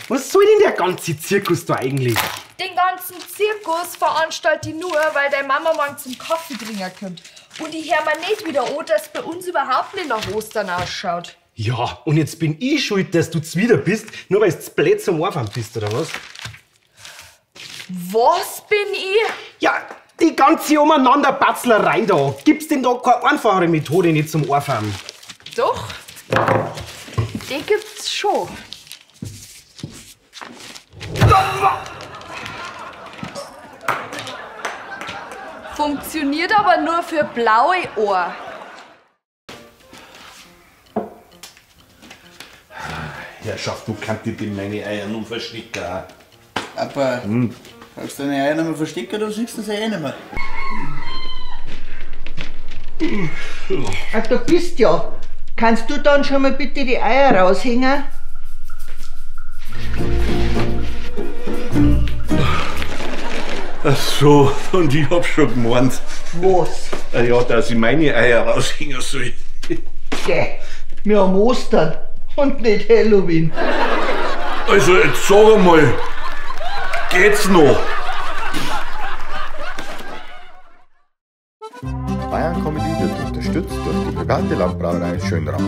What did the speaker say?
Was soll denn der ganze Zirkus da eigentlich? Den ganzen Zirkus veranstalte ich nur, weil deine Mama morgen zum Kaffee trinken kommt. Und ich hör mir nicht wieder an, dass bei uns überhaupt nicht nach Ostern ausschaut. Ja, und jetzt bin ich schuld, dass du zwider bist, nur weil du blöd zum Anfang bist, oder was? Was bin ich? Ja, die ganze Umeinanderbatzlerei da. Gibt's denn da keine einfachere Methode nicht zum Anfahren? Doch, die gibt's schon. Funktioniert aber nur für blaue Ohren. Herrschaft, du kannst dir meine Eier nun verstecken. Aber kannst du deine Eier nicht mehr verstecken, du siehst das eh nicht mehr. Ach, du bist ja. Kannst du dann schon mal bitte die Eier raushängen? Ach so, und ich hab schon gemeint. Was? Ja, dass ich meine Eier raushängen soll. Geh, wir haben Ostern und nicht Halloween. Also jetzt sag einmal, geht's noch? Bayern Comedy wird unterstützt durch die private Landbrauerei Schönrath.